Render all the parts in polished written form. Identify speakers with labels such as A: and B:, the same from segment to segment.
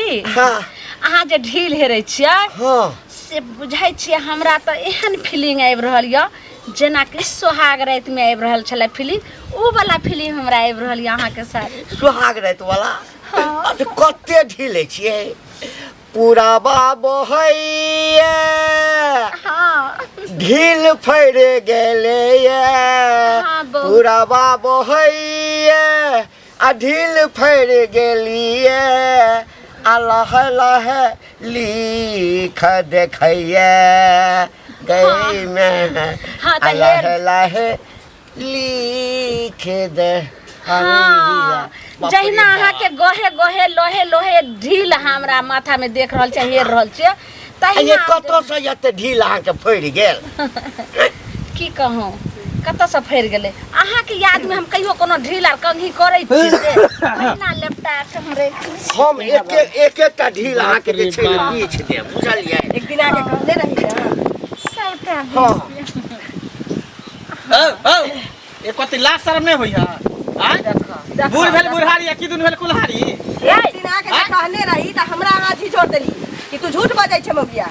A: छी
B: हाँ
A: अहाँ जे ढील हेरै छियै
B: हाँ
A: से बुझै छियै हमरा तऽ एहन फीलिंग आबि रहल यऽ जेनाकि सोहाग रातिमे आबि रहल छलै फीलिंग ओ वाला फीलिंग हमरा आबि रहल यऽ अहाँके साथ
B: सुहाग राति वाला अरे कते ढीले छियै पुराबा बहैया
A: हाँ
B: ढील फैर गेलैया
A: हाँ, बहुत।
B: पुराबा बहैया आ ढील फैर गेलियै आ लह लह लिख देखैया गई में
A: हाँ, तऽ
B: आ लह
A: हेर-
B: लह लिख दे
A: हाँ जहिना अहाँके गहे गहे लोहे लोहे ढील हमरा माथामे देख रहल छै हेर रहल छियै
B: ये
A: तहिना
B: कतऽसँ एते ढील अहाँके फड़ि गेल
A: की कहूँ कतऽसँ फड़ि गेलै अहाँके यादमे हम कहियो कोनो ढील आर कंघी करै छी से अहिना लेपटा के हम राखि लै छी।
B: हम एक एक एकटा ढील अहाँके जे छै ने बीछ देब बुझलियै
C: एक दिन आके कहने रही ना
A: सबटा
B: हाँ
D: औ औ ए कथी लाज शरम नहि होइया आँय
A: देखो
D: बूढ़ भेल बुढ़ारी आ किदुन भेल कुल्हारी
C: एक दिन आके जे कहने रही तऽ हमरा अहाँ झिझोर देली कि तू झूठ बजै छै मौगिया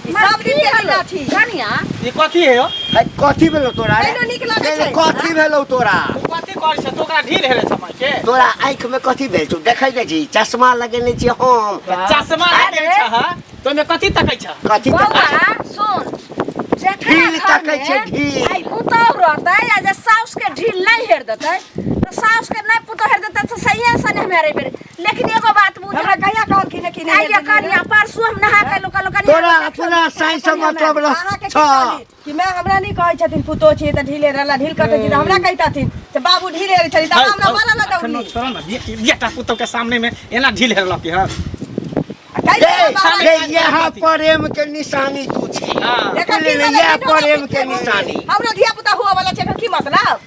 C: ई सब दिन के लीला छी
A: कनिया
D: ई कथी है यौ
B: है कथी भेलौ तोरा रे?
C: तैनो नीक लागै
B: नहीं,
C: छै।
B: कथी भेलौ तोरा
D: तू कथी करै छ तू ओकरा ढील हेरे समय के
B: तोरा आँखि में कथी भेल छौ देखै नहि छी चश्मा लगेने छी हम
D: चश्मा लगेने छ हँ तो ओहिमे कथी तकै छ
B: कथी
A: बौआ
B: तकै छी?
A: सुन जकरा
B: ढील तकै
A: घरमे
B: छै, ढील।
A: आइ पुतहु रहतै आ जे साउसके ढील नहि हेर देतै तऽ साउसके नहि पुतहु हेर देतै तऽ सहिए सने हम हेरेबै लेकिन एगो बात बुझ
C: हमरा कहिया कहलखिन कि नहि
A: आइए कनिया परसू हम नहा के लोक लोक
B: तोरा अपना साई से मतलब
C: अहाँके की
B: छ
C: कहली कि मैं हमरा नहीं कहै छथिन पुतो छी तऽ ढीले रहला ढील कटै छी तऽ हमरा कहितथिन से बाबू ढीले रहै छथिन तऽ हमरा मारऽ लए
D: एखनो
C: दौड़ली
D: छोड़ो ने बेटा पुतोह के सामने में एना ढील हेरलक हँ
C: आ कहि
B: रे
C: देलहुँ बाबा,
B: रे यहाँ प्रेम के निशानी तू छी
D: हाँ।
C: एकर की
B: ले,
C: मतलब?
B: इएह
C: ढोला
B: प्रेम के
C: पीट
B: निशानी।
C: हमरो धिया पुता हुआ वाला छै एकर की मतलब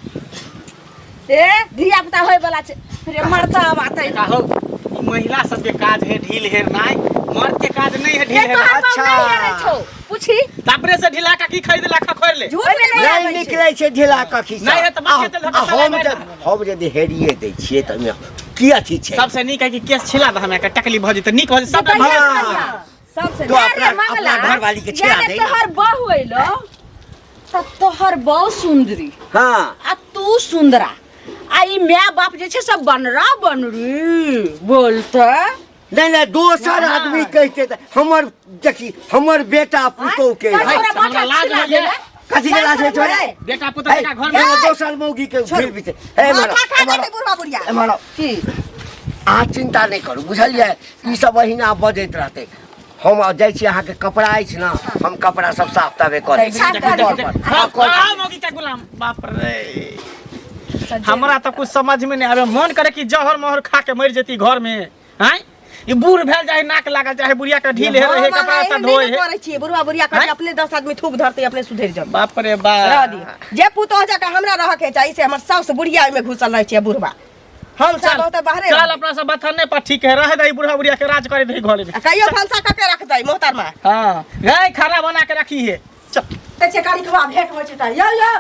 A: ए धिया पुता होय वाला छै रे मरता बात है
D: का हो ई महिला सबके काज है ढील हेरनाइ मर्द के काज नहीं है ढील
A: ये तोहर
D: हेरनाइ
A: बाप
B: अच्छा।
A: नहीं हेरै छौ पूछी
D: तापरे से ढीला का की खरीद ला खखोर ले
C: झूठ नहीं
B: नहीं
C: आबै छै।
B: निकलै छै ढीला कखी
D: नहीं है तऽ बाप के तेल धक्का
B: हम
D: लगाए
B: जब हम यदि हेरिए दै छियै तऽ ओहिमे की अथी छै
D: सबसे नीक है कि केस छिला दे हमरा के टकली भऽ जेतै नीक भऽ जेतै सबटा
B: हाँ।
D: हाँ।
C: सबसे
B: तो
A: अरे
B: अपना
A: मंगला,
B: अपना घरवाली के छिला
A: यारे
B: दे
A: तोहर बहू अइलो त तोहर बहू सुंदरी
B: हाँ
A: आ तू सुंदरा आ ई my बाप जे छै सब बनरा बनरी बोलते
B: नहीं नहीं दोसर आदमी कहते तऽ हमर देखी हमर बेटा पुतोह के
A: तोरा
B: है।
D: हमरा
A: माथा
D: लाज
A: छिला
D: होइए।
A: देले।
B: कथी के लाज होइ छौ रे?
D: बेटा पुतोह
B: है,
D: के घर में
B: एगो दोसर मौगी के ढील बीते हे मारो
C: माथा खा जेतै बुढ़वा बुढ़िया
B: मारो
A: की
B: अहाँ चिंता नहि करू बुझलियै ई सब अहिना बजैत रहतै हम जाइ छी अहाँके कपड़ा अछि ने हम कपड़ा सब साफ ताबे कऽ दै छी
A: साफ कऽ
B: कल पर। हाँ, कल पर।
D: हाँ, मौगी के गुलाम बाप रे हमरा तऽ कुछ समझ में नहीं आवे मन करे कि जहर मोहर खा के मर जेती घर में हैं ई बूढ़ भेल जाए नाक लागल चाहे बुढ़िया के ढील हे रहे कपड़ा लत्ता धोए हे
C: करै छियै बुढ़वा बुढ़िया
D: हैं?
C: करै अपने 10 आदमी थूक धरतै अपने सुधरि जाब
D: बाप रे
C: रह
D: बाप
C: दियौ जे पुतोह जकाँ हमरा रहके चाही से हमर साउस बुढ़िया ओहिमे घुसल रहै छै बुढ़वा हम सब
D: चल
C: बहुत बाहरे
D: चल
C: रहबै।
D: अपना सब बथने पर ठीक है रह दही बुढ़ा बुढ़िया के राज करे दही घर में
C: आ कहियो भनसा कऽ के रखतै मोहतरमा
D: हाँ गए खाना बना के रखी है चल
C: तऽ छै काली खबा भेंट होइ छै तऽ यौ यौ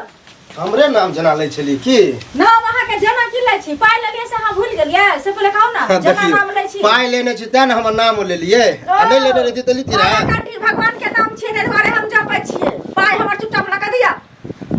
E: हमरे नाम जना लै छलियै की
F: नाम अहाँके जना की लै छी पाइ लेलियै से अहाँ भूलि गेलियै से पहिले कहू ने जना
E: देखियौ
F: नाम लै छी
E: पाइ लेने छी तें ने हमर नाम लेलियै आ नहि लेने रहितियै तऽ लितियै
F: माला
E: रहए
F: कंठी भगवान के नाम छियै ताहि दुआरे हम जपै छियै पाइ हमर चुपचाप लऽ कऽ दिअ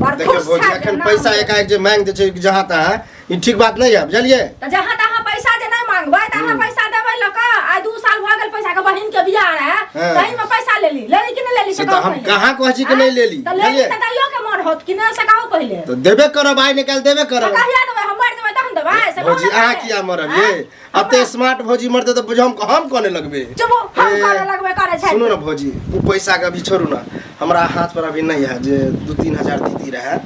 F: बड़
E: देखियौ
F: खुश
E: भौजी
F: छथि
E: एखन
F: नाम
E: पैसा
F: ले।
E: एकाएक जे मांगि दै छै जहाँ तहाँ ई ठीक बात नहि है बुझलियै
F: तऽ जहाँ तहाँ पैसा जे नहि मांगबै तऽ अहाँ पैसा देबै लऽ कऽ आइ 2 साल भऽ गेल पैसा के बहिन के बियाह रहै
E: हाँ।
F: तही में पैसा लेली लेली कि नहि लेली
E: से
F: से
E: तऽ
F: कहू
E: हम
F: पहिले।
E: कहाँ कहै छी कि नहि लेली
F: तऽ लेली
E: बुझलियै
F: तऽ दैयो के मन होत कि नहि से कहू पहिले
E: तऽ देबे करब आइ निकालि देबे
F: तऽ
E: करब
F: कहिया देबै हम मरि जेबै तहन देबै से कहू
E: भौजी
F: ने
E: अहाँ
F: पहिले।
E: किया मरब
F: आँय?
E: ये एते स्मार्ट भौजी मरतै तऽ बुझ हम हम कोने लगबै
F: चुप हम
E: ए,
F: करे लगबै करे छै
E: सुनू ने भौजी ओ पैसा के अभी छोड़ू ने हमरा हाथ पर अभी नहीं है जे 2-3 हजार दीदी रहे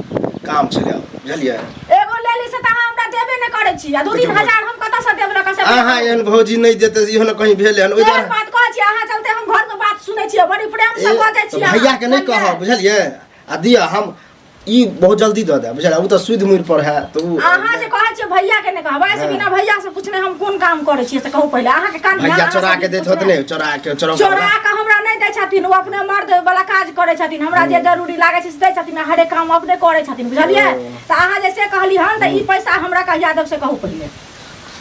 E: काम छलै बुझलियै
F: एगो लेली से तऽ अहाँ हमरा देबे नहि करै छी आ 2-3
E: देखियौ
F: हजार हम कतऽ से देब लऽ कऽ से
E: अहाँ एहन भौजी नहि देतै इहो ने कहीं भेल हन ओहि
F: केहन
E: दुआरे
F: बात कहै छी अहाँ चलते हम घर में बात सुनै छियै बड़ी प्रेम से
E: ए,
F: बजै
E: तऽ
F: छी अहाँ,
E: भैया के नहीं
F: बुझलियै?
E: कहब बुझलियै आ दिअ हम ई बहुत जल्दी दऽ देब बुझलियै ओ तऽ सुधि मुड़ि पर है तऽ ओ
F: अहाँ जे कहै छियै भैया के नहि कहबै से बिना भैया से पूछने हम कोन काम करै छियै से कहू पहिले अहाँके कान
E: भैया चोरा के दैत होत ने चोरा के चोरा
F: चोरा के हमरा नहि दै छथिन ओ अपने मर्द वाला काज करै छथिन हमरा जे जरूरी लागै छै से दै छथिन आ हरेक काम अपने करै छथिन बुझलियै तऽ अहाँ जे से कहली हन तऽ ई पैसा हमरा कहिया देब से कहू पहिले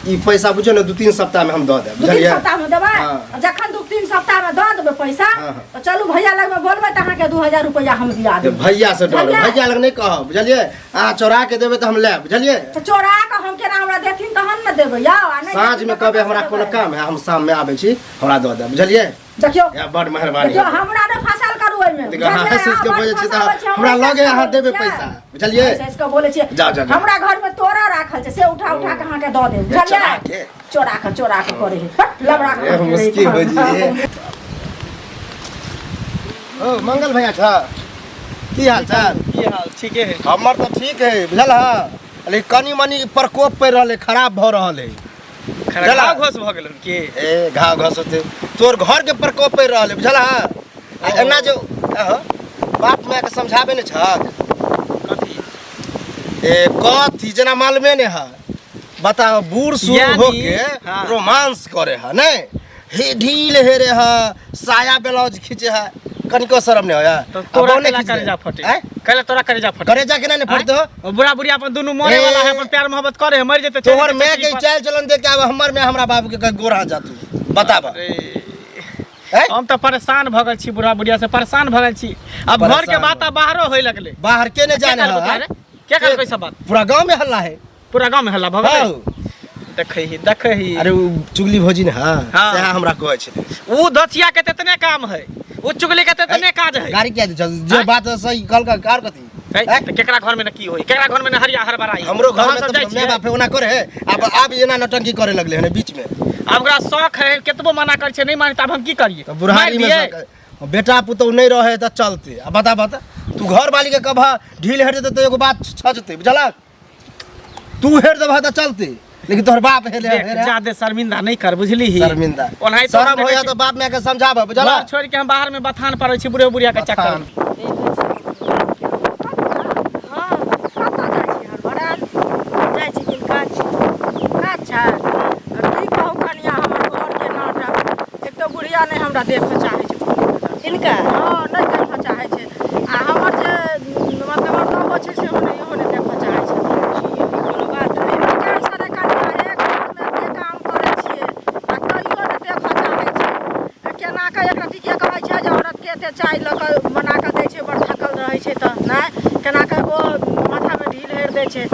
E: ई पैसा बुझियौ ने 2-3 सप्ताह में हम दऽ देब
F: 2-3
E: बुझलियै
F: सप्ताह में देबै
E: हाँ।
F: जखन 2-3 सप्ताह में दऽ देबै पैसा
E: हाँ, हाँ।
F: तऽ चलू भैया लग में बोलबै तऽ अहाँके 2000 रुपैआ हम दिया
E: जे
F: देब
E: भैया से डर
F: बुझलियै?
E: भैया लग नहि कहब बुझलियै अहाँ चोरा के देबै तऽ हम लेब बुझलियै
F: तऽ चोरा कऽ हम केना हमरा देथिन तहन ने देबै यौ आ नहि
E: साँझ
F: देथिन
E: में
F: तऽ
E: कहबै
F: कतऽ
E: हमरा
F: से
E: कोनो
F: देबै?
E: काम है हम शाम में आबै छी हमरा दऽ देब बुझलियै
F: देखियौ
E: या बड मेहरबानी
F: देखियौ हमरा नहि फसल करू ओहिमे
E: देखियौ, अहाँ हँसि हँसि के बजै छी तऽ हमरा लगे अहाँ देबै पैसा बुझलियै
F: हँसि के बोलै छियै
E: जाउ, जाउ, जाउ।
F: हमरा घर में तोरा राखल छै से उठा उठा के अहाँके दऽ देब
E: चोरा
F: बुझलियै
E: के?
F: चोरा के चोरा के करै है हट, लबड़ा के
E: ए, मुश्किल हो जी ओ मंगल भैया छ की हाल चाल
D: की हाल ठीके है
E: हमर तऽ ठीक है बुझल है लेकिन कनि मनि प्रकोप पड़ि रहल है खराब भऽ रहल है
D: खराब घाव घोस भऽ गेल की
E: ए घाव घास होते तोर घर के प्रकोप पड़ि रहल है बुझल है आ एना जो अहो, बाप माय के समझाबे ने छक
D: कथी
E: ए कथी जेना मालूमे ने है बताओ बूढ़ सूढ़
D: यानी-
E: होके
D: हाँ।
E: रोमांस करे है नहीं हे ढील हेरे है साया ब्लाउज खींचे है कनिको शर्म नहीं होया
D: तो तोरा केला करेजा फटे कैला तोरा करेजा फटे
E: करे जा के नहीं फटते हो
D: आँय? बुढ़ा बुढ़िया अपन दुनू मरे वाला है अपन प्यार मोहब्बत करे है मर जेते चलि
E: तोहर
D: जेतै
E: माय
D: चचरी
E: के
D: पर।
E: चाल चलन देख के आब हमर माय हमरा बाबू के कहे गोरा जा तू बताब
D: अरे,
E: हैं?
D: हम तऽ परेशान भऽ गेल छी बुढ़ा बुढ़िया से परेशान भऽ गेल छी अब घर के
E: परेशान
D: बात आब बाहरो होय लगले
E: बाहर के नहीं
D: के
E: जाने
D: कहलको
E: है
D: तोरा रे? के कहलको ई सब बात
E: पूरा गांव में हल्ला है
D: पूरा गांव में हल्ला भऽ गेलै
E: हाँ।
D: देखै ही देखै ही
E: अरे उ चुगली भौजी ने हाँ
D: हाँ।
E: सएह हमरा कहै छलै
D: ऊ धचिया के तेतने काम है ऊ चुगली के तेतने काज है
E: गाड़ी किया दै छौ? जे
D: आँय?
E: बात सही कहलका कार कथी
D: है,
E: आँय?
D: तऽ केकरा घर में न की होई केकरा घर में न हरिया हरबराई
E: हमरो घर
D: अहाँ
E: में
D: सब
E: तऽ
D: जाइ
E: माय
D: छियै?
E: बाप ओना करे है अब आब एना नौटंकी करे लगले हन बीच में
D: आब ओकरा शौक है केतबो मना करै छै नहीं माने तऽ आब हम की करिए
E: तऽ बुढ़ारी में
D: मारि दियै?
E: बेटा पुतहु नहीं रहे तऽ चलते आ बता बता तू घर वाली के कभा ढील हेर जेतै तऽ एगो बात छजतै बुझलक तू हेर देबह तऽ चलते लेकिन तोहर बाप हेर
D: देख
E: हेर
D: जादे शर्मिंदा नहीं कर बुझली ही
E: शर्मिंदा
D: ओनाही तो
E: शर्म होया तऽ बाप माय के समझाबह बुझलक
D: घर छोड़ के हम बाहर में बथान पड़ै छी बुढ़े बुढ़िया के चक्कर में।
C: हाँ कतऽ जाइ छी हड़बड़ायल जाइ छी किन काज छै
F: काज छै आ की कहू कनिया हमर घरके नाटक एक तऽ बुढ़िया नहि हमरा देखऽ चाहै छै
C: किनका
F: हँ नहि देखऽ चाहै छै आ हमर जे मतलब मर्दो छै सेहो नहि इहो नहि देखऽ चाहै छै
C: कोनो बात नहि
F: टेंशन है कनिया हे घरमे एते काम करै छियै आ तैयो नहि देखऽ चाहै छै आ केना कऽ एक रत्ती के कहै छै जे औरतके एते चाय लऽ कऽ बना कऽ दै छै बड़ थकल रहै छै तऽ नहि केना कऽ एगो माथामे ढील हेर दै छै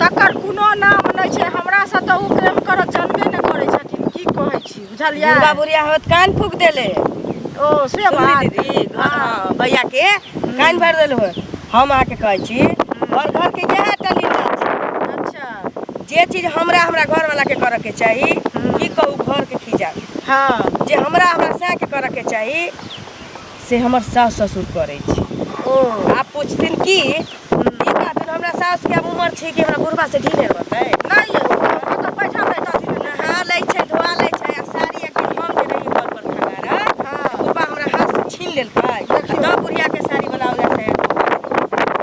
F: तकर कोनो नाम नहि छै हमरासँ तऽ ओ प्रेम करऽ जनबे नहि करै छथिन की कहै छी बुझलियै
C: बुढ़बा बुढ़िया होत कान फूक देले
F: ओ से
C: सुनली
F: बात
C: दीदी हाँ भैया के कान भरि देल हो हम अहाँके कहै छी घर घर के इएह टा लीला छै
F: अच्छा
C: जे चीज हमरा हमरा घरवाला के करऽ के चाही की कहू घर के खिजा
F: हाँ
C: जे हमरा हमरा साय के करऽ के चाही से हमर सास ससुर करै छै
F: ओ
C: आब पूछथिन की ई कहथिन हमरा सास के आब उमर छै कि हमरा बुढ़बा से ढील हेरबतै
F: नहि यौ कतऽ बैठल रहतथिन
C: नहा लै छै धोआ लै छै आ साड़ी एक दिन हम जे रही घर पर खंगारत
F: हाँ।
C: बुढ़बा हमरा हाथ से छीन लेलकै तब बुढ़िया के साड़ी ब्लाउज आ साया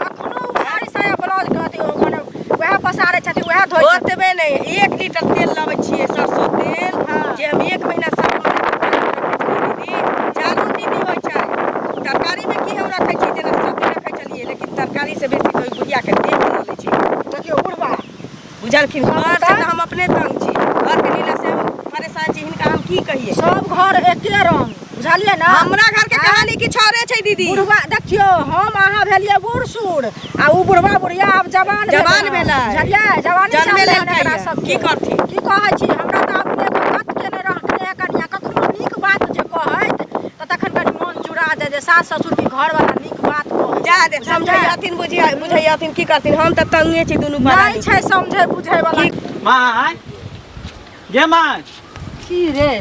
F: अखनो ओ साड़ी साया ब्लाउज के अथी ओ मने वएह पसारै छथिन वएह धोइ छथिन
C: ओतबे नहि 1 लीटर तेल लबै छियै सरसो तेल
F: हाँ।
C: जे हम 1 महीना 7 महीना रखै छियै दीदी चारू दीदी होइ छै तरकारी में की हम रखै छियै जेना सब्जी रखै छलियै लेकिन तरकारी से बेसी तऽ ओहि बुढ़िया के तेल लऽ लै छियै
F: देखियौ बुढ़बा
C: बुझलखिन घर से तऽ हम अपने तंग छी घर के लीला से हम परेशान छी हिनका हम की कहिए
F: सब घर एके रंग बुझलियै ने
C: हमरा घर के कहानी किछु औरे छै दीदी
F: बुढ़बा देखियौ हम अहाँ भेलियै बूढ़ सूढ़ आ उ बुढ़बा बुढ़िया आब जवान
C: जवान भेलै।
F: बुझलियै जवानी
C: जन्मे
F: चललै
C: लेलकै
F: एकरा
C: ये।
F: सबके।
C: की करथिन?
F: की कहै छी हमरा तऽ अपने गत केने रहने कनिया कखनो नीक बात जे कहैत तऽ तखन कनि मन जुड़ा जाय जे सास ससुर की घरवाला नीक बात कहै
C: जा दे समझैथिन बुझैथिन की करथिन हम तऽ तंगे छी दुनू
F: नहि
C: प्राणी
F: छै समझै बुझै वाला
D: माय गे माय
A: की रे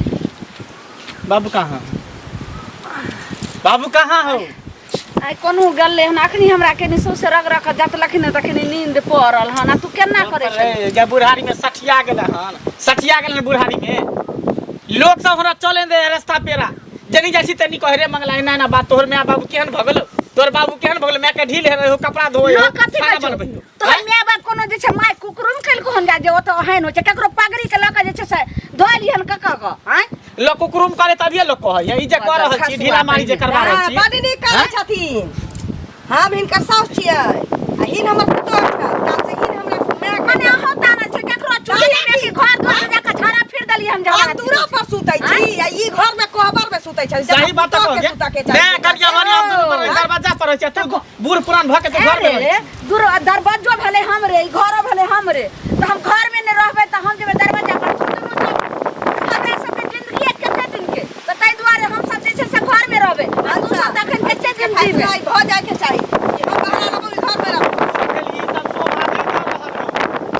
D: बाबू कहाँ बाबू कहाँ हो
A: आइ कोनो गेलै हन अखनी हमरा केनी सौंसे रग रग जतलखिन हन तखनी नींद पड़ल हन आ तू केना करै छही
D: गे बुढ़ारी में सठिया गेल हन सठिया गेल हन बुढ़ारी में लोग सब हमरा चले दे रास्ता पेरा जनी जाइ छी तनी कहे रे मंगला एना एना बात तोहर माय बाबू केहन भऽ गेलो तोहर बाबू केहन भऽ गेलो माय के ढील हे कपड़ा धोए
A: लोग कथी
D: खाना
A: कहै छौ
D: बनबै हो
A: तोहर माय बाप कोनो जे छै माय कुकुरो ने खेलको हन जा जे ओतऽ ओहन होइ छै ककरो पगड़ी के लऽ कऽ जे छै से धोइ लिहन कऽ कऽ आँय
D: लोग कुकुरुम करे तभिए लोग कहै है ई जे कह रहल छी ढीला मारी जे करवा रहल छी
C: बड नीक करै छथिन हम हिनकर साउस छियै आ हिन हमर पुतोह छथि ताल से हिन हमरा माय
A: मने अहाँ ताना छै ककरो चुल्ही में कि घर द्वार लिए हम
C: हम
A: जवाब
C: दूरा पर सुतै छी आ ई घर में कोहबर में सुतै छै
D: सही बात
C: पुतोह
D: कह
C: के
D: गे
C: सुतऽ के
D: ने
C: चाही
D: कनिया मनिया हम दुनू पर दरवाजा पर रहै छै तू बूढ़ पुरान भऽ के तू घर में रहै
A: अरे दूर दरवाजो भेलै हमरे ई घरो भेलै हमरे तऽ हम घर में नहि रहबै तऽ हम जेबै दरवाजा पर तू दुनू सब हमरा सबके जिंदगी कते दिन के तऽ ताहि दुआरे हम सब जे छै से घर में रहबै आ तू सब तऽ अखन कते दिन जीबै
C: फैसला ई भऽ जाय के चाही कि हम बाहर रहब ई घर में रहब
D: छी। ई सब शोभा नहि दऽ रहल हौ।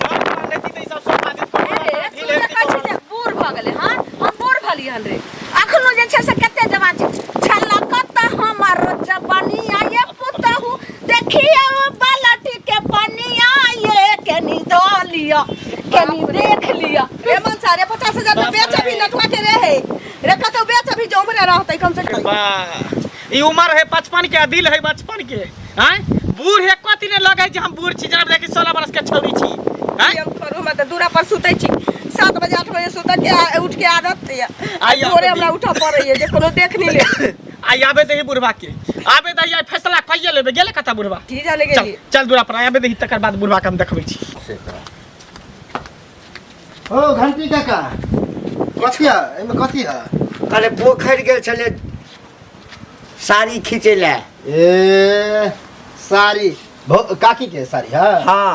D: जौन पुरान रहिती तऽ ई सब शोभा देत।
A: अरे तू जे कहै छी जे बूढ़ भऽ गेलै हँ हम बूढ़ भेलियै हन रे अखनो जे छै से कते जवान छै छलकत हमर जवानिया ये पुतहु देखिए बालटी के पनिया ये केनी धो लिअ केनी देख लिअ
C: रे मनसा रे 50,000 में बेच अभी नटुआ के रे है रे कतौ बेच अभी जो उम्र रहतै कम से कम
D: वाह ई उम्र है 55 के आ दिल है बचपन के आँय बूढ़ है कथी ने लगे जे हम बूढ़ छी जेना कि 16 बरस के छौरी छी आँय
C: हम करू हम तऽ दूरा पर सुतै छी 7 बजे 8 बजे सुतऽ के उठ के आदत ये
D: आइ
C: भोरे हमरा उठऽ पड़ैये जे कोनो देख नहि ले
D: आइ आबे दही बुढ़वा के आबे दही आइ फैसला कइये लेबे गेले कता बुढ़वा
C: की जाने
D: चल
C: गेली
D: चल दूरा पर आबे दही तकर बाद बुढ़वा के हम देखबै छी
E: ओ घंटी काका कथी है एहिमे कथी है
B: अरे पोखरि गेल छलै साड़ी खींचै लए
E: ए साड़ी काकी के साड़ी है
B: हाँ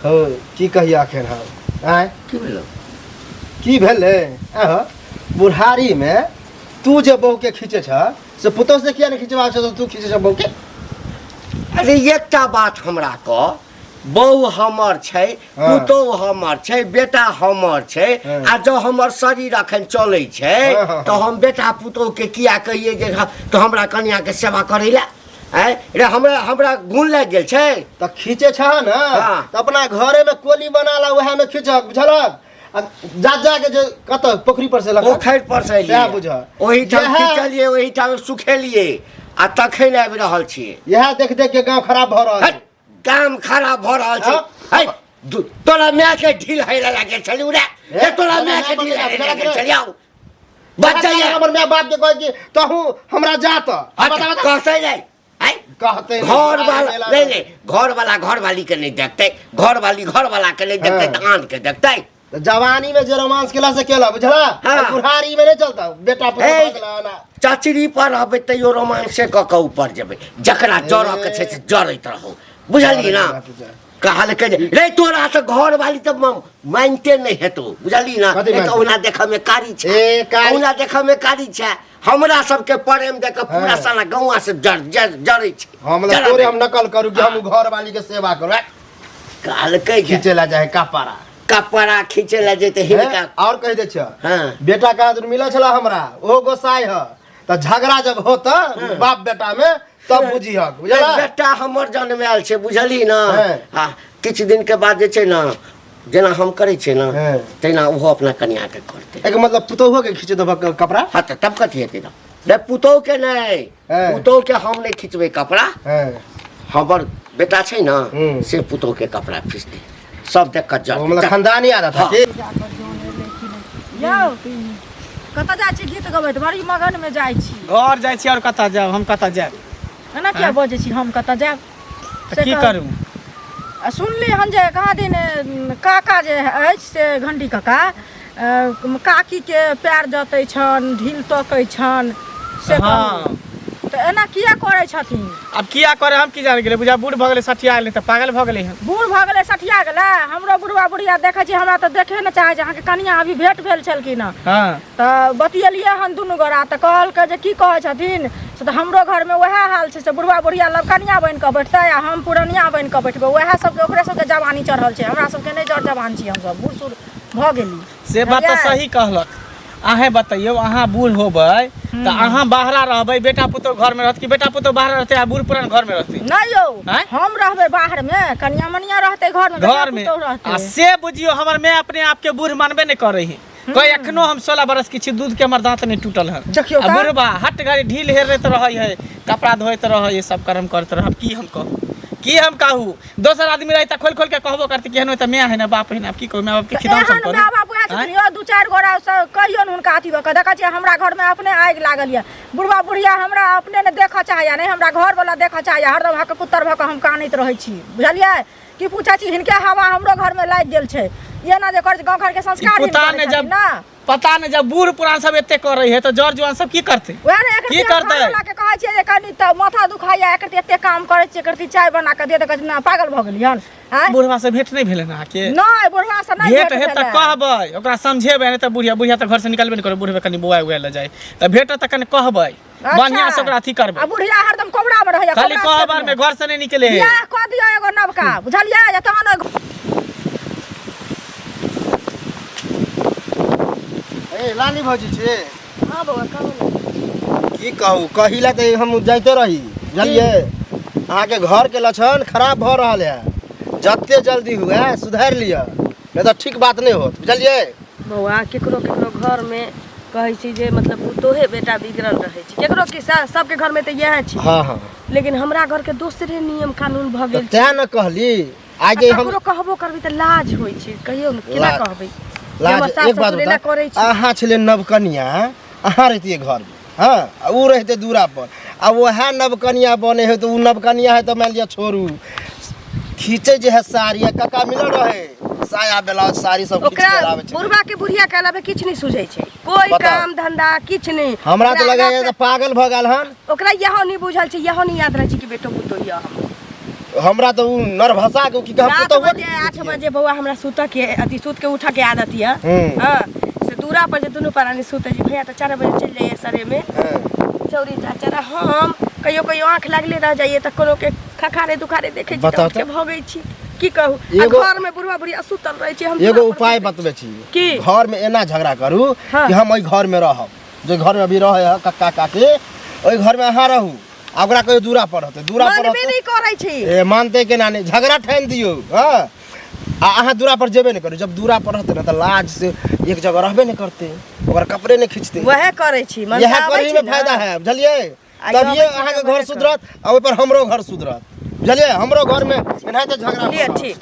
E: हो की कहिया अखन हम आँय
B: की भेलो
E: की भेलै आह बुढ़ारी में तू जे बहू के खींचे छ से पुतोह से किया नहीं खींचबा छ तू खींचे छ बहू के
B: अरे एकटा बात हमरा कह बहू हमर छै
E: हाँ।
B: पुतोह हमर छै बेटा हमर छै
E: हाँ।
B: आ जँ हमर शरीर अखन चलै छै
E: हाँ, हाँ,
B: तऽ हम बेटा पुतोहके किया कहियै जे तऽ हमरा कनियाके सेवा करै लए आँय रे हमरा हमरा गुण लागि गेल छै
E: तऽ खींचे छ ने
B: हाँ।
E: तऽ अपना घरे में कोली बना ला वएह में खींचक बुझलक आ जा जा के जे कतऽ पोखरी पर से लगा
B: पोखरि पर से एलियै।
E: सएह बुझह।
B: ओहिठाम
E: इएह-
B: खींचलियै ओहिठाम सुखेलियै आ तखन आबि रहल छियै
E: इएह देख देख के गांव खराब भऽ रहल
B: हट
E: छै
B: काम खराब भऽ रहल छै
E: हाँ?
B: है तोरा माय के ढील हेला लागल छलै उड़ा
E: ए,
B: तोरा माय के ढील हेला लागल छलै आउ बच्चा ये
E: हमर माय बाप के कहै कि तहू हमरा जा तऽ बता बता
B: कहते नहीं आय
E: कहते नहीं,
B: घर वाला
E: मेला
B: नहीं नहीं घर वाला घर वाली के नहीं देखते घर वाली घर वाला के नहीं देखते
E: हाँ।
B: तऽ आन के देखते
E: तऽ जवानी में जे रोमांस केला से केला बुझला
B: हाँ।
E: बुढ़ारी में नहीं चलता बेटा पुतोह
B: ए,
E: भऽ गेला ना
B: चचरी पर रहबै तैयो रोमांसे कऽ कऽ ऊपर जेबै जकरा जरऽ के छै से जरैत रहू बुझलियै ना कहलकै जे रे तोरा तऽ घर वाली तऽ मानिते नहि हेतौ बुझली ना
E: कथी
B: एक
E: मानतै?
B: ओना देखऽ मे कारी छै
E: ए, कारी-
B: ओना देखऽ मे कारी छै हमरा सबके प्रेम देख कऽ पूरा
E: हाँ।
B: साला गौआ से जर जर जरै छै
E: हम
B: जरा
E: तोरे
B: दै।
E: हम नकल करू कि हम घर वाली के सेवा करू
B: कहलकै जे
E: खींचे ला जाए कपड़ा
B: कपड़ा खींचे ला जेतै हिनका
E: और कहि दै छियह
B: हाँ।
E: बेटा कहाँ दिन मिलल छला हमरा ओहो गोसाई ह तऽ झगड़ा जब होत बाप बेटा में तब बुझिहक बुझला
B: बेटा हमर जन्मायल छै बुझली ना
E: हाँ।
B: आ किछु दिन के बाद जे छै ना जेना हम करै छियै ना
E: हाँ।
B: तहिना ओहो अपना कनियाके करतै
E: एक मतलब पुतोहुओ के खींच देबक कपड़ा
B: हाँ तऽ तब कथी हेतै तऽ नहि पुतोहु के नहि
E: हाँ।
B: पुतोहु के हम नहि खिचबै कपड़ा
E: हाँ
B: हमर बेटा छै ना
E: हम्म।
B: से पुतोहु के कपड़ा खींचतै सब देख कऽ
E: ओ मतलब
B: जर
E: खानदानी आदत है
B: हाँ।
E: की
F: यौ कतऽ जाइ छी गीत गबैत बड़ी मगनमे जाइ छी
D: घर जाइ छी और कतऽ जायब हम कतऽ जायब
F: एना किया बजै छी हम कतऽ जायब
D: तऽ
F: से
D: की
F: कहू।
D: करू
F: आ सुनली हन जे कहाँ दिन काका जे अछि से घंटी काका काकीके पैर जतै छनि ढील तकै छनि से कहू।
D: हाँ
F: तऽ एना किया करै छथिन
D: आब किया करे हम की जान गेलै बुझा बूढ़ भऽ गेलै सठिया गेलै तऽ पागल भऽ गेलै हन
F: बूढ़ भऽ गेलै सठिया गेलै हमरो बुढ़वा बुढ़िया देखै छी हमरा तऽ देखे नहि चाहै छै अहाँके कनिया अभी भेंट भेल छलखिन हँ
D: हँ
F: तऽ बतियेलियै हन दुनू गोरा तऽ कहलकै जे की कहै छथिन से तऽ हमरो घरमे वएह हाल छै से बुढ़वा बुढ़िया लग कनिया बनि कऽ बैठतै आ हम पुरनिया बनि कऽ बैठबै वएह सबके ओकरे सबके जवानी चढ़ल छै हमरा सबके नहि जर जवान छी हमसब बूढ़ सूढ़ भऽ गेली
D: से बात तऽ
F: बुझलियै?
D: सही कहलक अहें बतैयौ अहाँ बूढ़ होबै तऽ अहाँ बाहरा रहबै बेटा पुतोह घरमे रहत कि बेटा पुतोह बाहर रहतै आ बूढ़ पुरान घरमे रहतै
F: नहि यौ
D: आँय?
F: हम रहबै बाहरमे कनिया मनिया रहतै घरमे बेटा
D: घरमे
F: पुतोह
D: आ
F: रहतै
D: से बुझियौ हमर माय अपने आपके बूढ़ मानबे नहि करै है कहे एखनो हम 16 बरस की छी दूध के हमर दांत नहीं टूटल है
F: देखियौ
D: आ
F: तऽ।
D: बुढ़बा हट घड़ी ढील हेरैत रहै है कपड़ा धोइत रहै है सब कर्म करैत रहै अब की हम कहू की हम कहू दोसर आदमी रही तऽ खोल खोल के कहबो करतै कि एहन तऽ माय है ना बाप है ना अब की कहू माय बाप के खिदाम
F: एहन
D: सब करू
F: माय बाप उएह छथिन यौ दू चारि गोरा सब कहियौ ने हुनका अथी भऽ कऽ देखै छियै हमरा घरमे अपने आगि लागल यऽ बुढ़बा बुढ़िया हमरा अपने ने देखऽ चाहैया नहि हमरा घरवला देखऽ चाहैया हरदम हक पुत्र भऽ कऽ हम कानैत रहै छी बुझलियै की पूछै छी हिनके हवा हमरो घरमे लागि गेल छै एना जे करै छै गाँव घरके संस्कार
D: ई पता नहि जब
F: ना
D: पता नहि जब बूढ़ पुरान सब एते करै है तऽ जर जुआन सब की करतै
F: वएह ने एकर
D: की करतै?
F: के कहै छियै जे कनि तऽ माथा दुखाइया एकर एते काम करै छियै एकर चाय बना कऽ दे तऽ कहै छै ना पागल भऽ गेलियै हन आँय
D: बुढ़वा से भेंट नहि भेलै अहाँके
F: नहि बुढ़वा से नहि
D: भेंट हेत तऽ
F: भेलै।
D: कहबै ओकरा समझेबै नहि तऽ बुढ़िया बुढ़िया तऽ घर से निकलबे नहि करबै बुढ़बे कनि बौआ उआ लए जाइ तऽ भेटत तऽ कनि कहबै
F: अच्छा।
D: बढ़िआँ से ओकरा अथी करबै
F: आ बुढ़िया हरदम कोबरा मे रहैया
D: खाली
F: कोबरा
D: कहबर
F: सेट
D: में घर से नहीं निकले है
F: बियाह कऽ दियौ एगो नवका बुझलियै जे तहन ओहि
E: ए लाली भौजी छी
C: हाँ बौआ कहू ने
E: की कहू कहिला तऽ हम जाइते रही बुझलियै अहाँके घरके लक्षण खराब भऽ रहल है जते जल्दी हुए सुधारि लिअ नहि तऽ ठीक बात नहि होत बुझलियै
C: बौआ केकरो केकरो घरमे कहै छी जे मतलब पुतोहे बेटा बिगड़ल रहै छै केकरो के सबके घरमे तऽ इएह छै
E: हाँ हाँ
C: लेकिन हमरा घरके दोसरे नियम कानून भऽ
E: तऽ
C: गेल छै
E: तें ने कहली आइ जे हम
C: ककरो कहबो करबै तऽ लाज होइ छै कहियौ ने केना
E: लाज-
C: कहबै जे हमर
E: लाज
C: सास
E: एक बात
C: ससुर एना
E: बता
C: करै छै
E: अहाँ छलियै नवकनिया अहाँ रहितियै घरमे हँ आ उ रहितै दूरा पर आ वएह नवकनिया बने है तऽ उ नवकनिया है तऽ मानि लिअ छोड़ू खींचे जे है साड़ी आ कका मिलल रहे साया ब्लाउज साड़ी सब खींच
C: ओकरा
E: के लाबै छै
C: बुढ़वा के बुढ़िया के अलावे किछु नहि सुझै छै कोई
E: बताउ।
C: काम धंधा किछु नहि
E: हमरा तऽ
C: ओकरा
E: लगैया
C: आगाँ
E: जे पागल भऽ गेल हन
C: ओकरा इहो नहि बुझल छै इहो नहि याद रहै छै कि बेटो पुतोह यऽ हमर
E: हमरा तऽ उ नरभसा के की कहब
C: सात
E: पुतोहुए
C: बजे आठ बजे बौआ हमरा सुतऽ के अथी सुत के उठऽ के आदत यऽ
E: हम्म।
C: हाँ से दूरा पर जे दुनू प्राणी सुतै छी भैया तऽ 4 बजे चलि जाइए सरेमे
E: हँ।
C: चौरी चाचरा हम कहियो कहियो आँख लागले रह जाइए तऽ कोनो के खखारे दुखारे देखै छी तऽ
E: बताउ
C: उठि के
E: तऽ।
C: भगै छी की कहू आ
E: एगो-
C: घर में बुढ़वा बुढ़िया सुतल रहै छै हम
E: एगो
C: दूरा पर
E: उपाय
C: सुतै
E: बतबै छी
C: की?
E: घर में एना झगड़ा करू
C: हाँ।
E: कि हम ओहि घर में रहब जे घर में अभी रहे है कक्का काकी ओहि घर में अहाँ रहू आ ओकरा कहियो दूरा पर रहतै दूरा पर
C: मानबे
E: रहतै
C: नहि करै छी
E: ए मानतै केना नहि झगड़ा ठानि दियौ हँ आ अहाँ दूरा पर जेबे नहि करू जब दूरा पर रहतै ने तऽ लाज से एक जगह रहबे नहि करतै ओकर कपड़े नहि खींचतै
C: वएह करै छी
E: इएह
C: मनसा आबै
E: करही में
C: छी ने।
E: फायदा है बुझलियै
C: आ
E: तभिए
C: अबै छी
E: अहाँके
C: तऽ
E: घर
C: वएह
E: सुधरत आ ओहि पर हमरो घर सुधरत बुझलियै हमरो घर में एनाहिते झगड़ा
C: लिअ
E: भऽ रहल।
C: ठीक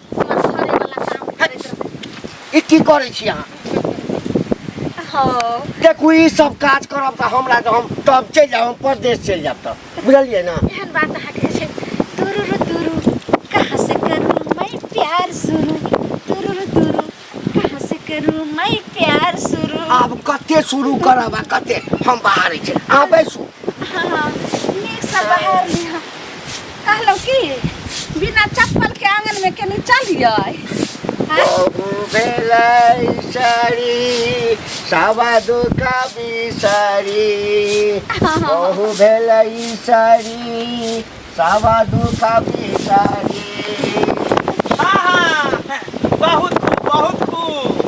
B: ई की करै छी अहाँ
A: हँ
B: देखू ई सब काज करब तऽ हमरा तऽ हम तब चलि जायब हम परदेश चलि जायब तऽ बुझलियै ने
A: एहन बात अहाँके छै तुरु तुरु कहाँ से करूँ मैं प्यार शुरू तुरु तुरु कहाँ से करूँ मैं प्यार शुरू
B: आब कते शुरू करब आ कते हम बाहर छी अहाँ बैसू
A: हाँ नीकसँ बाहर लिअ कहलहुँ की बिना चप्पलके आङ्गनमे केने चलियै आँय?
B: बहु भेलै सारी सवा दुखा बिसारी बहु भेलै सारी सवा दुखा बिसारी
D: हाँ, बहुत खूब बहुत खूब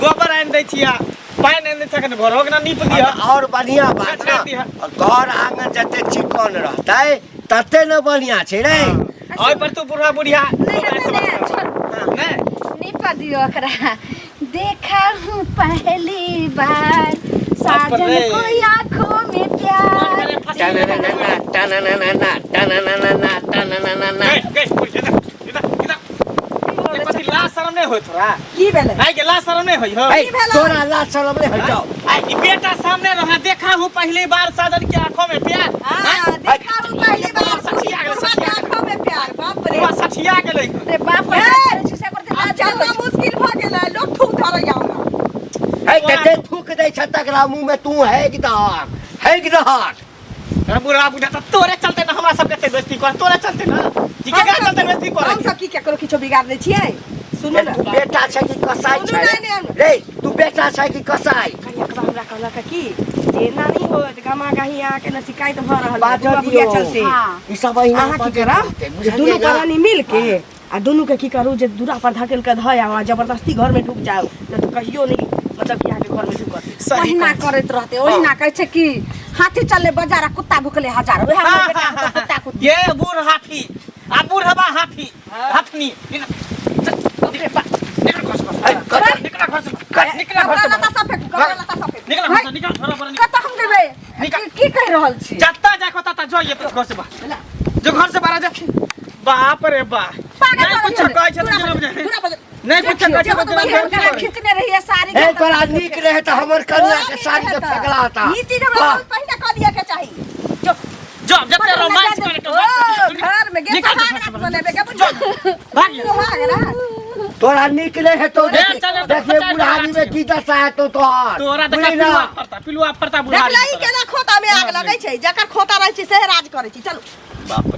D: गोबर आनि दै छियै पानि आनि दै छियै घरो के ना नीप दिअ
B: और बढ़िया बात
D: छाँटि
B: ना
D: दिहऽ।
B: घर आंगन जते चिकन रहतै तते ने बढ़िया छै रे
D: ओहि पर तू बुढ़ा बुढ़िया
A: नहि हेतै ने, छोड़।
D: नहि
A: नीप दियौ ओकरा देखा हूँ पहली बार साजन
D: रे।
A: को आँखों में प्यार
B: टनननना, टनननना, टनननना, टनननना।
D: गई गई बुढ़िया, इधर इधर इधर ए, कथी लाज शरम नहि होय तोरा
C: की भेलै
D: आइ के लाज शरम नहि होय हो
B: ऐ, तोरा लाज शरम नहि होइ छौ
D: आइ ई बेटा सामने रहा देखा हूँ पहली बार साजन के आंखों में प्यार
C: हाँ, देखा हूँ पहली बार
D: सठिया गेलै,
C: बुढ़वा के
D: सठिया
C: आँखों में प्यार बाप रे
D: बुढ़वा सठिया गेलै
A: रे बाप रे
C: ए,
A: से करते
C: आब चलना मुश्किल भऽ गेलै लोग थूक धरैया हमरा
B: है तऽ जे थूक दै छ तकरा मुँह में तू हेक दहक हेक दहक
D: अरे बुढ़वा बुढ़िया तऽ तोरे चलते ना हमरा सबके एते बेइज्जती कर तोरे चलते ना कि केकरा चलते बेइज्जती कर
C: हम सब की केकरो किछो बिगाड़ दै छियै सुनू ने
B: तू बेटा छै कि कसाई
C: सुनू
B: छै
C: नहि, नहि,
B: रे तू बेटा छै कि कसाई
C: कनिया हमरा कहलक की जे एना नहि होत गमा गही अहाँके ने शिकायत भऽ रहल है
B: बाजऽ
C: बुढ़वा बुढ़िया
B: दियौ।
C: चलते
A: हाँ।
B: ई सब अहिना
C: अहाँ की
B: बजैत
C: करब
B: रहतै,
C: जे
B: बुझलियै
C: दुनू
B: ना?
C: प्राणी मिल के आ दुनू के की करू जे दूरा पर धकेल के धऽ आउ आ जबरदस्ती घर में ढुक जाउ नहि तऽ कहियो नहि मतलब कि अहाँके घर में ढुकत
D: सही
A: ओहिना
D: कहै छी।
A: करैत रहते ओहिना कहै छै कि हाथी चले बाजार आ कुत्ता भुकले हजार वएह हमर बेटा के कुत्ता कुत्ती
D: ये बूढ़ हाथी आ बूढ़वा हाथी हथनी निकल घर से बाहर। निकल घर से बाहर। निकल घर
C: कपड़ा
D: से
C: लत्ता
D: बाहर।
C: सब फेंकू कपड़ा लत्ता सब फेंकू
D: निकल घर से निकल घर से निकल
A: कतऽ हम जेबै
D: निकल।
A: की कहि रहल छी
D: जत्ता जाय को तत्ता जो ये तो घर से बाहर जो घर से बाहर जा बाप रे बाप
A: पागल
D: नहीं कुछ
A: भऽ गेल।
D: कहै छै
A: दूरा
D: तऽ
A: पर
D: जेना
A: दूरा पर
D: नहीं कुछ कहै छै तऽ जेना
A: देखियौ, खींचने रहियै साड़ी
B: ए तोरा नीक रहे तऽ हमर कनिया के साड़ी के फेकला होता
C: ई चीज हमरा बहुत पहिने कऽ दिअ के चाही
D: जो जो जते रोमांस करे
C: ओ घर में गे
D: निकल
C: सुहाग रात मनेबे के बुझल
D: भाग
C: सुहाग रात
B: तोरा नीक नहि हेतौ।
D: ए, चल, चल,
B: देखिए
D: चल,
B: बुढ़ारी में की दशा हेतौ तोहर।
D: तोरा देखा
B: बुझली ना?
D: पिलुआ फरता, पिलुआ फरता बुढ़ारी
C: देखलही केना खोता में आग लगै छै, जकर खोता रहै छै सेहे राज करै छै। चलू।
D: बाप।